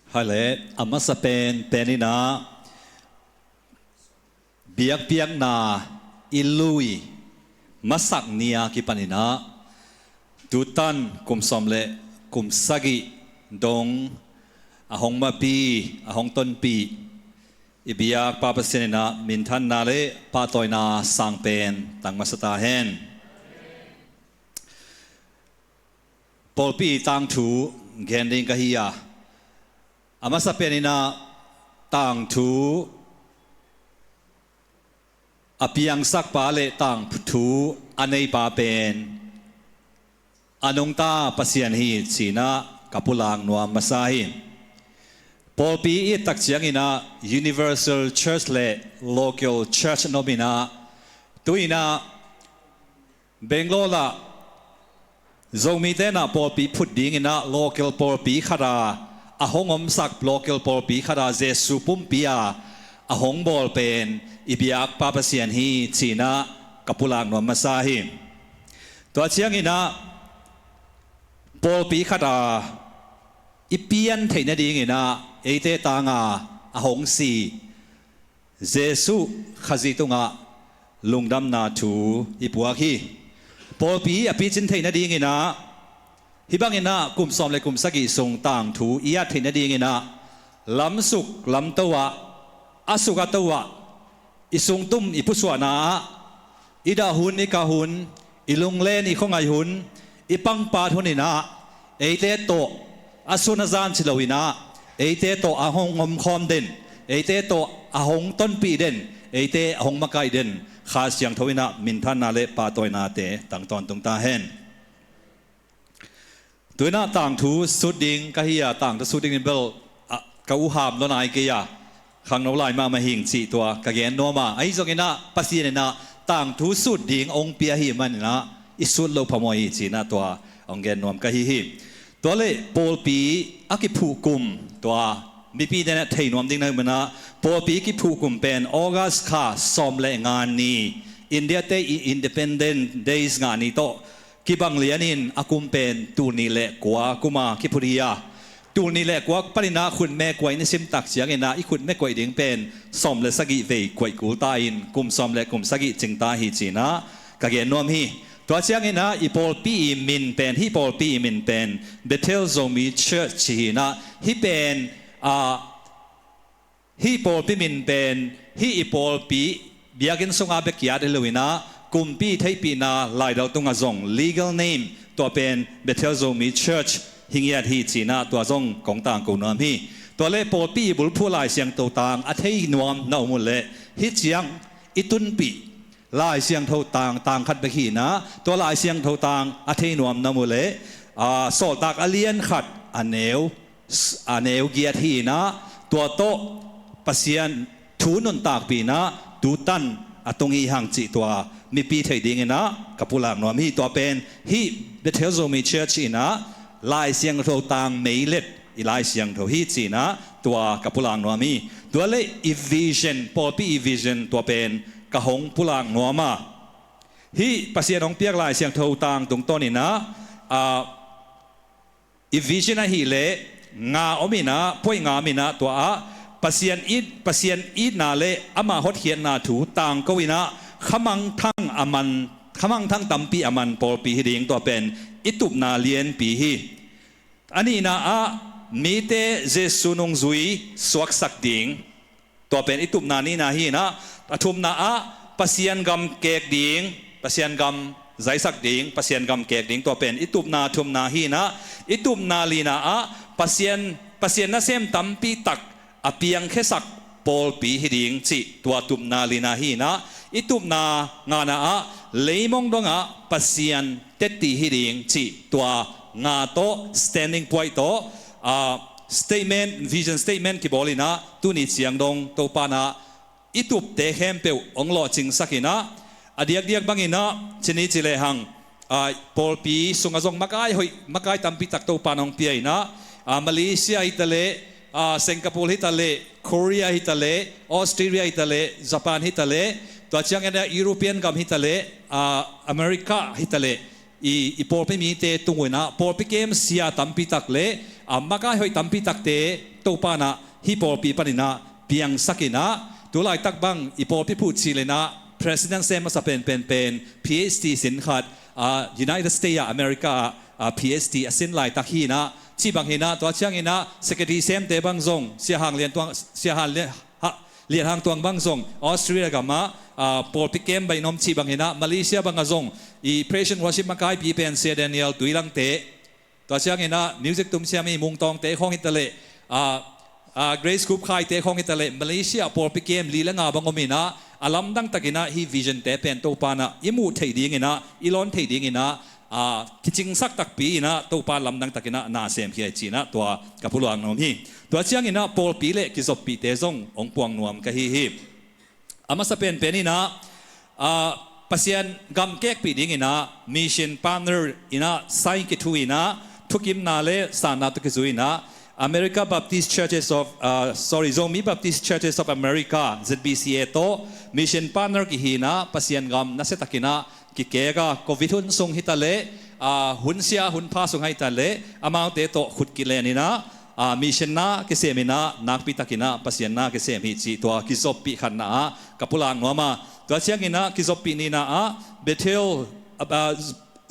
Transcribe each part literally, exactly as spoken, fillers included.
Hai le, a masa pen pen inah biakpiakna i lui masak ni-a kipan inah tutan kum sawm le kum sagih dong a hong mapi, a hong tonpih i biak Pa Pasian inah minthanna le pahtawina sang pen tang masa ta hen. Pawlpi tangthu gen ding ka hi a, a masa pen inah tangthu a piangsakpa le tangthu a neipa pen a nungta Pasian hi ci-inah ka pulak nuam masa hi. Pawlpi i et tak ciang inah universal church le local church na om inah tu inah Bangalore ah Zomite inah pawlpi phut ding inah local pawlpi khat a a hong omsak local pawlpi khat a Jesu pumpi a a hong bawl pen i biak Pa Pasian hi ci-inah ka pulak nuam masa hi. Tua ciang inah pawlpi khat a i pian theih nading inah eite tang a a hong si Jesu Khazih tungah lungdamna thu i puak hi. Pawlpi a picin theih nading inah hih bang inah kum sawm le kum sagih sung tangthu i at theih nading inah lamsuk lamto ah, a suk a to ah, i sungtum i pusuahna ah, i dah hun i kah hun, i lunglen i khuangaih hun, i pangpat hun inah eite tawh a sun a zan ci lo inah eite tawh a hong omkhawm den, eite tawh a hong tonpih den, eite a hong makaih den Kha Siangtho inah minthanna le pahtawinate tang tawntung ta hen. Tu inah tangthu sut ding ka hi a, tangthu sut ding in bel a, ka uham lo nai kei a, khangno lai mahmah hing cih tua ka gen nuam a, ahi zong inah Pasian inah tangthu sut ding hong pia hi man inah i sut lo phamawh hi ci-inah tua hong gen nuam ka hi hi. Tua le pawlpi a kiphuh kum tua mipi te inah thei nuam ding na hi man inah pawlpi kiphuh kum pen August kha sawm le nga ni, India te i Independent Days ngah ni tawh kibang lianin a kum pen tul nih le kua kuma kiphut hi a, tul nih le kua paninah khutme kuai in i sim tak cianginah i khutme kuai ding pen sawm le sagih vei kuai kul ta in kum sawm le kum sagih cing ta hi cinah ka gen nuam hi. Tua cianginah i pawlpi i min pen, hih pawlpi i min pen Bethel Zomi Church hi inah, hih pen a Hih pawlpi min pen hih i pawlpi biakinn sungah bek kiat hi lo inah kumpi theihpihna laidal tungah zong legal name tua pen Bethel Zomi Church hi ngiat hi cinah tua zong kong tangko nuam hi. Tua le pawlpi i bulphuh Lai Siangtho tang a thei nuam na om uh leh hih ciang i tunpih Lai Siangtho tang, tang khat bek hi inah tua Lai Siangtho tang a thei nuam na om uh leh, a, Sawltak a lian khat a neu a neu giat hi inah tua tawh Pasian thu nuntakpih inah tutan a tung hi hang cih tua mipi theih ding inah ka pulak nuam hi. Tua pen hih Bethel Zomi Church inah Lai Siangtho tang meilet i Lai Siangtho hi cinah tua ka pulak nuam hi. Tua le i vision, pawlpi i vision tua pen ka hong pulak nuam a, hih Pasian hong piak Lai Siangtho tang tungtawn inah, a, i vision ahih leh nga om inah, point nga om inah tua ah Pasian it, Pasian itna le amah hotkhiatna thu tangko inah khamangthang a man, khamangthang tampi a man pawlpi hi ding, tua pen i tupna lianpi hi. A nihna ah mite Jesu nungzui suaksak ding, tua pen i tupna nihna hi inah, a thumna ah Pasian gam keek ding, Pasian gam zaisak ding, Pasian gam keek ding, tua pen i tupna thumna hi inah, i tupna lina ah Pasian, Pasian nasem tampi tak a piangkhiasak pawlpi hi ding cih tua tupna lina hi inah, i tupna ngana ah leimong dongah Pasian tetti hi ding cih tua nga tawh standing point tawh, a, statement, vision statement kibawl inah tuni ciang dong Topa inah i tupte khempeuh hong lawhcingsak inah, a diakdiak bang inah cini ci lehang, a, pawlpi sungah zong makai hoih, makai tampi tak Topa in hong pia inah, a, Malaysia hi ta leh, a, Singapore hi ta leh, Korea hi ta leh, Australia hi ta leh, Japan hi ta leh, tua cianginah European gam hi ta leh, a, America hi ta leh, i, i pawlpi mite tung uh inah pawlpi kemsia tampi tak le, a, makai hoih tampi takte Topa in ah hih pawlpi panin ah piangsak in ah, tu laitak bang i pawlpi phuhcil in ah president sem masa penpen pen PhD sin khat, ah, United States ah, America ah, ah, PhD a sin laitak hi in ah, cih bang hi in ah, tua ciangin ah secretary semte bang zong, Sia Hang Lian Tuang, Sia Hang Lian, ha, Lian Hang Tuang bang zong Australia gam ah, ah, pawlpi kem baih in om cih bang hi in ah, Malaysia bang ah zong i praise and worship makaipi pen Sia Daniel Tuilangte, tua ciangin ah music tumsiam i Mung Tawngte khawng hi ta leh, ah, ah, Grace Group Khaite khawng hi ta leh, Malaysia pawlpi kem li le nga bang om in ah, a lamdang takin ah hih vision te pen Topa in ah i muh theih dingin ah, i lawn theih dingin ah, ah, kicingsak takpi in ah Topa lamdang takin ah na semkhia hi ci in ah tua ka pulak nuam hi. Tua ciangin ah pawlpi le kizoppihte zong hong puang nuam ka hi hi. A masa penpen in ah, ah, Pasian gam kekpih dingin ah mission partner in ah sign kithu in ah, thukimna le sanna tawh kizui in ah, America Baptist Churches of, ah, sorry, Zomi Baptist Churches of America, Z B C A tawh mission partner kihi in ah, Pasian gam nasia takin ah kikek a, Covid hun sung hi ta leh, ah, hun sia hun pha sung hi ta leh, amaute tawh khut kilen in ah, ah, mission na kisem in ah, nakpi takin ah Pasian na kisem hi cih tua kizoppih khatna ah ka pulak nuam a. Tua ciangin ah kizoppih nihna ah Bethel, ah,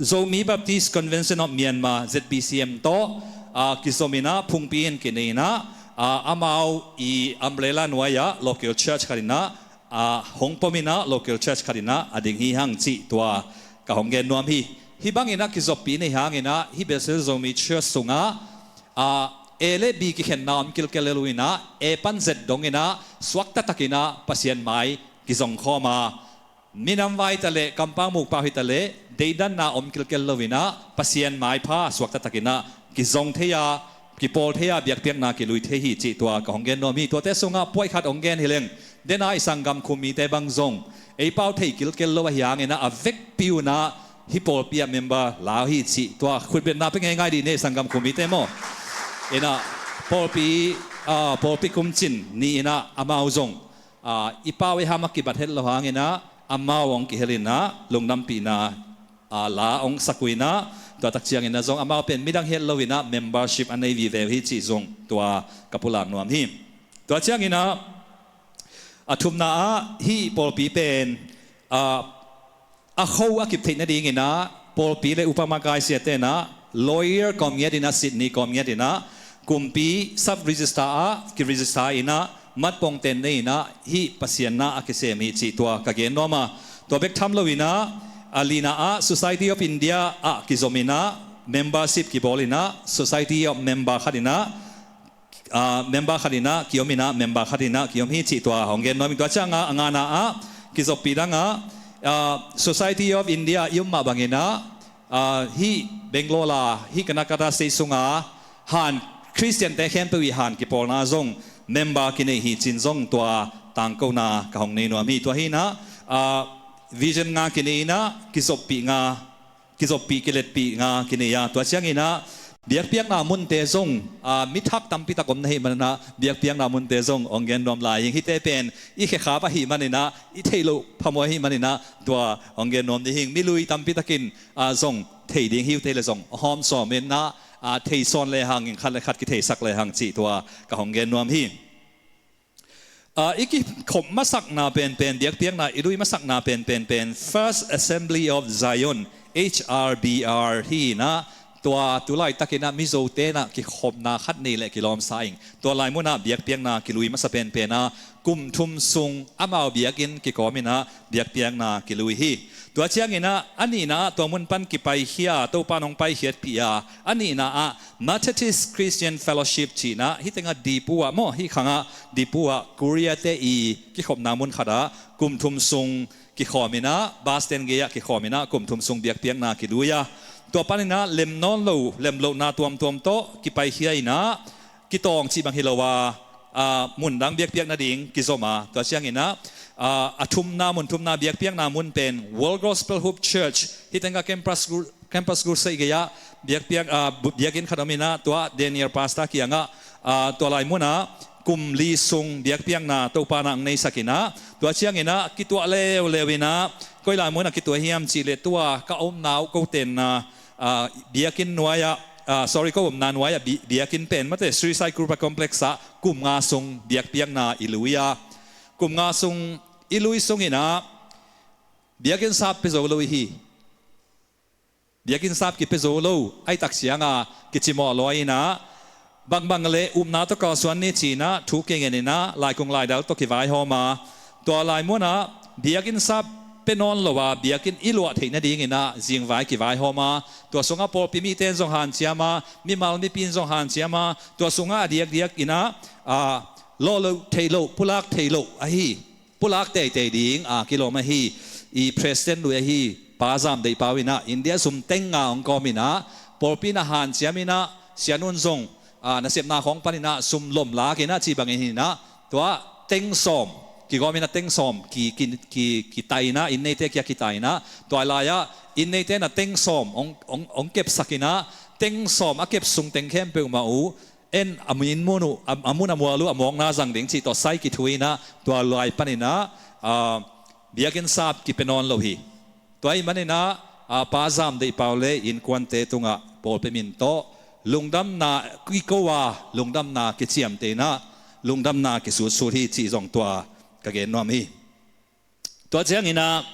Zomi Baptist Convention of Myanmar, Z B C M tawh, ah, kizom in ah phungpi in kinei in ah, ah, amau i umbrella nuai ah local church khat in ah, ah, hong pom in ah local church khat in ah a ding hi hang cih tua ka hong gen nuam hi. Hih bang in ah kizoppih nei hang in ah hih Bethel Zomi Church sung ah, ah, A le B kikhenna om kilkel lo in ah, A pan Z dong in ah suakta takin ah Pasian mai kizong khawm a, minam vai ta leh, kampau mukpau hi ta leh, deidanna om kilkel lo in ah Pasian maipha suakta takin ah kizong thei a, kipawl thei a, biakpiakna kilui thei hi cih tua ka hong gen nuam hi. Tuate sungah puai khat hong gen hi leng, den a i sanggam khum mite bang zong ei pau thei kilkel lo ahi hangin ah, a vekpi un ah hih pawlpi ah member la uh hi cih tua khutbetna pia ngeingai dih ni, sanggam khum mite maw. In ah pawlpi, ah, pawlpi kumcin ni in ah amau zong, ah, i pau i ham a kibat het lo hangin ah amau hong kihel in ah lungdampihna, ah, la hong sak uh in ah, tua tak ciangin ah zong amau pen midang hi het lo in ah membership a nei vive uh hi cih zong tua ka pulak nuam hi. Tua ciangin ah a thumna ah hih pawlpi pen, ah, a kho a kip theih nadingin ah pawlpi le upa makai siate in ah lawyer kawm ngiat in ah, Sydney kawm ngiat in ah, kumpi sub register ah kiregister in ah, matpongten nei in ah hih Pasian na a kisem hi cih tua ka gen nuam a. Tua bek tham lo in ah, a lina ah Society of India ah kizom in ah membership kibawl in ah, Society of member khat in ah, ah, member khat in ah kiom in ah, member khat in ah kiom hi cih tua hong gen nuam hi. Tua ciang ah a ngana ah kizoppih dang ah, ah, Society of India i om mah bangin ah, ah, hih Bangalore la, hih Karnataka state sung a han, Khristiante khempeuh i han kipawlna zong member kinei hi cih zong tua tangkona ka hong nei nuam hi. Tua hi in ah, ah, vision nga kinei in ah, kizoppih nga, kizoppih kiletpih nga kinei a. Tua ciangin ah biakpiakna munte zong, ah, mi thak tampi tak om na hih manin ah biakpiakna munte zong hong gen nuam lai ing. Hihte pen i khekhap ahih manin ah, i theih loh phamawh ahih manin ah tua hong gen nuam dih ing. Mi lui tampi takin, ah, zong thei ding hi uh teh leh zong hawm sawm in ah, ah, thei sawn le hang in, khat le khat kitheisak le hang cih tua ka hong gen nuam hi. Ah, i kikhop masakna penpen, biakpiakna i lui masakna penpen pen First Assembly of Zion, H R B R hi in ah, tua tu laitakin ah Mizote in ah kikhopna khat nei leh kilawmsa ing. Tua lai mun ah biakpiakna kilui masa penpen ah kum thum sung amau biakinn kikawm in ah biakpiakna kilui hi. Tua ciangin ah a nihna ah tua mun pan kipaikhia, Topa in hong paikhiatpih a, a nihna ah Methodist Christian Fellowship ci in ah, hih teng ah Dipu ah maw, hih khang ah Dipu ah Korea te i kikhopna mun khat ah kum thum sung kikhawm in ah, bus stand gei ah kikhawm in ah kum thum sung biakpiakna kilui a. Tua panin ah lem nawn lo, lemlohna tuamtuam tawh kipaikhia in ah, kitawng cih bang hi lo a, ah, mun dang biakpiak nading kizom a. Tua ciangin ah, ah, a thumna, mun thumna biakpiakna mun pen World Gospel Hope Church, hih teng ah campus, campus crusade gei ah biakpiak, ah, bu-, biakinn khat om in ah, tua Daniel Pastor kiangah, ah, tua lai mun ah kum li sung biakpiakna Topa in ah hong neisak in ah, tua ciangin ah kituah leuleu in ah, koi lai mun ah kituah hiam cih leh tua ka omna uh ko tenna, ah, biakinn nuai ah, ah, sorry, ko omna nuai-ah bi-, biakinn pen mate, Suicide Group Complex ah kum nga sung biakpiakna i lui a, kum nga sung i lui sungin ah biakinn sap pia zo lo i hi. Biakinn sap kipia zo lo, a hih tak ciangin kicimawh lua in ah, bangbang le upna tawh kalsuan ni ci-in ah thu kingen in ah, laikung laidal tawh kivaihawm a, tua lai munah biakinn sap pia nawn lo a, biakinn i luah theih nadingin ah zingvai kivaihawm a, tua sungah pawlpi mite in zong hanciam a, mimal mipi in zong hanciam a, tua sungah a diakdiak in ah, ah, lawh loh theih loh, pulak theih loh ahi, pulak teitei ding a kilawm ahi, i president lui ahi Pa Zam Deih Pau in ah India sum teng nga hong kawm in ah, pawlpi in ah hanciam in ah, sianun zong, ah, nasepna khawng panin ah sum lom lak in ah, ci bangin hi in ah, tua teng sawm kigawm in ah, teng sawm ki, ki, ki, kitai in ah, inn neite kiang kitai in ah, tua lai-ah inn neite in ah teng sawm hong, hong, hong kepsak in ah, teng sawm a kep sung teng khempeuh mah uh en a mun mun uh, a, a mun a mual uh a mawkna zang ding cih tawh sai kithu in ah, tua lai panin ah, ah, biakinn sap kipia nawn lo hi. Tua ahih manin ah, ah, Pa Zam Deih Pau le innkuante tungah pawlpi min tawh lungdamna kiko a, lungdamna kiciamteh in ah, lungdamna kisutsut hi cih zong tua ka gen nuam hi. Tua ciangin ah,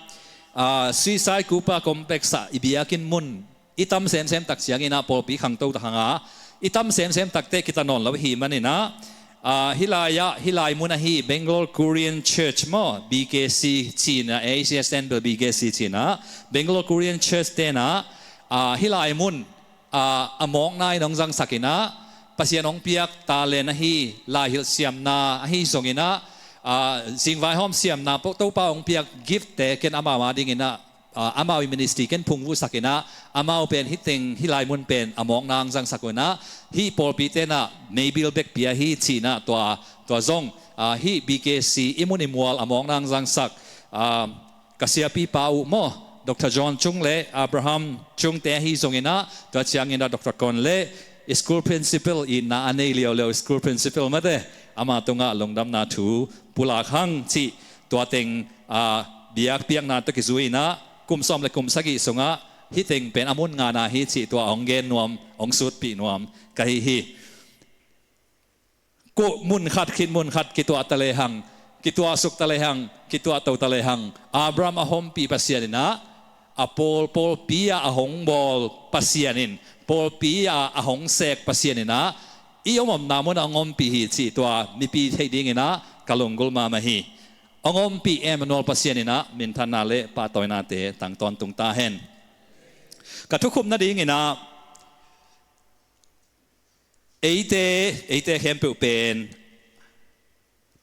ah, Suicide Group Complex ah i biakinn mun i tam semsem tak ciangin ah pawlpi khangto tak hang a, i tam semsem tak teh kita nawn lo ahih manin ah, ah, hih lai-ah, hih lai mun ahi Bangalore Korean Church maw, B K C ci-in ah, A C S ten bel B K C ci-in ah, Bangalore Korean Church te in ah, ah, hih lai mun, ah, a mawkna in hong zangsak in ah, Pasian hong piak talent ahi, laihilh siamna ahi zongin ah, ah, zingvaihawm siamna, Topa hong piak gift te ken amau a dingin ah, ah, amau i ministry ken phungvuhsak in ah, amau pen hih teng, hih lai mun pen a mawkna hong zangsak uh in ah, hih pawlpite in ah meibil bek pia hi ci-in ah, tua, tua zong, ah, hih B K C i mun i mual a mawkna hong zangsak, ah, ka siapipa uh maw, Doctor John Chung le Abraham Chung te ahi zongin ah, tua ciangin ah Doctor Kon le school principal, itna a nei liauliau school principal mate, ama tungah lungdamna thu pulak hang cih, tua teng, ah, biakpiakna tawh kizui in ah, kum sawm le kum sagih sungah hih teng pen a mun ngana hi cih tua hong gen nuam, hong sutpih nuam ka hi hi. Ko mun khat khit mun khat kituah ta lehang, kituah suk ta lehang, kituah to ta lehang, Abraham a hompih Pasian in ah, a pawl, pawlpi ah a hong bawl Pasian in, pawlpi ah a hong sek Pasian in ah, i om omna mun ah hong ompih hi cih tua mipi theih dingin ah ka lunggulh mahmah hi. Hong ompih Emmanuel Pasian in ah minthanna le pahtawinate tang tawntung ta hen. Ka thukhupna dingin ah, eite, eite khempeuh pen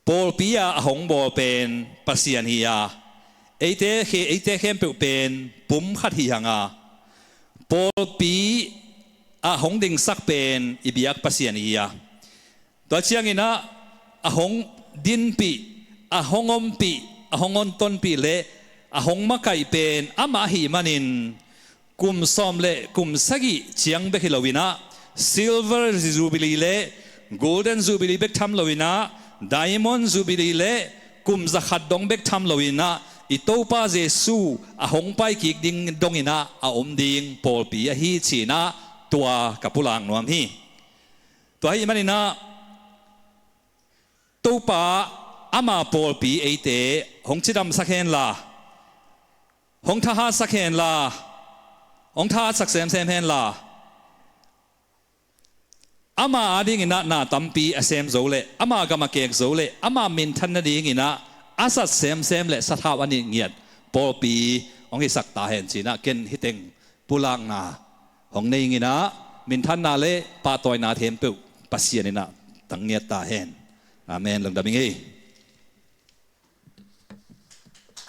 pawlpi ah a hong bawl pen Pasian hi a, eite khe-, eite khempeuh pen pum khat hi hang a, pawlpi ah hong dingsak pen i biak Pasian hi a. Tua ciangin ah, a hong dinpih, a hong ompih, a hong ontonpih le a hong makaih pen amah ahih manin, kum sawm le kum sagih ciang bek hi loin ah, Silver Jubilee le Golden Jubilee bek tham loin ah, Diamond Jubilee le kum zakhat dong bek tham loin ah, i Topa Jesu a hong paikik ding dongin ah a om ding pawlpi ahi ci-in ah, tua ka pulak nuam hi. Tua ahih manin ah, Topa ama pawlpi eite hong cidamsak hen la, hong thahatsak hen la, hong thahatsak semsem hen la, ama adingin ah na tampi a sem zo le, ama gam a kek zo le, ama minthan nadingin ah a sat semsem le sathau a nih ngiat pawlpi hong hisak ta hen ci-in ah, ken hih teng pulakna hong nei ing in ah, minthanna le pahtawina khempeuh Pasian in ah tang ngiat ta hen. Amen. Lungdam ing ei.